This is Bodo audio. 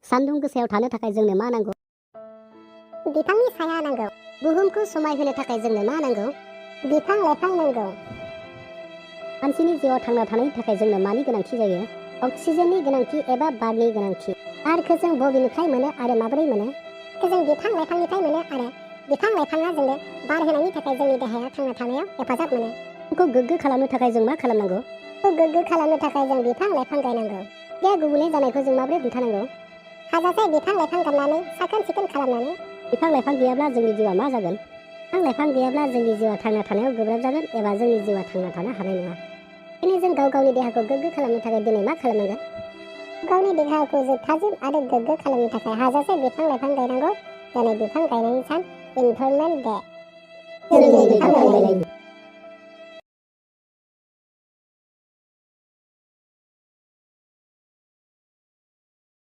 सान्दुं गोसायाव थानो थाखाय जोंनो मा नांगौ? बिफांनि साया नांगौ। बुहुमखौ समायहोनो थाखाय जोंनो मा नांगौ? बिफां लाइफां नांगौ। मानसिनि जिउआव थांना थानायनि थाखाय जोंनो मानि गोनांथि जायो? अक्सिजेननि गोनांथि एबा बारनि गोनांथि। बारखौ जों बबेनिफ्राय मोनो आरो माबोरै मोनो? जों बिफां लाइफांनिफ्राय मोनो आरो बिफां लाइफाङा जोंनो बार होनायनि थाखाय जोंनि देहाया थांना थानायाव हेफाजाब मोनो। खौ गोग्गो खालामनो थाखाय जों मा खालामनांगौ? गोग्गो खालामनो थाखाय जों बिफां लाइफां गायनांगौ। दैया गुबुंले जानायखौ जों माबोरै हमथानांगौ? हाजासे बिफां लाइफां गायनानै साखोन सिखोन खालामनानै। बिफां लाइफां गैयाब्ला जोंनि जिउआ मा जागोन? बिफां लाइफां गैयाब्ला जोंनि जिउआ थांना थानायाव गोब्राब जागोन एबा जोंनि जिउआ थांना थानो हानाय नङा। बेनिखायनो जों गाव गावनि देहाखौ गोग्गो खालामनो थाखाय दिनै मा खालामनांगोन? गावनि देहाखौ थाजिम आरो गोग्गो खालामनो थाखाय हाजासे बिफां लाइफां गायनांगौ। दिनै बिफां गायनायनि सान इनभाइरनमेन्ट डे। दिनै बिफां गायनायनि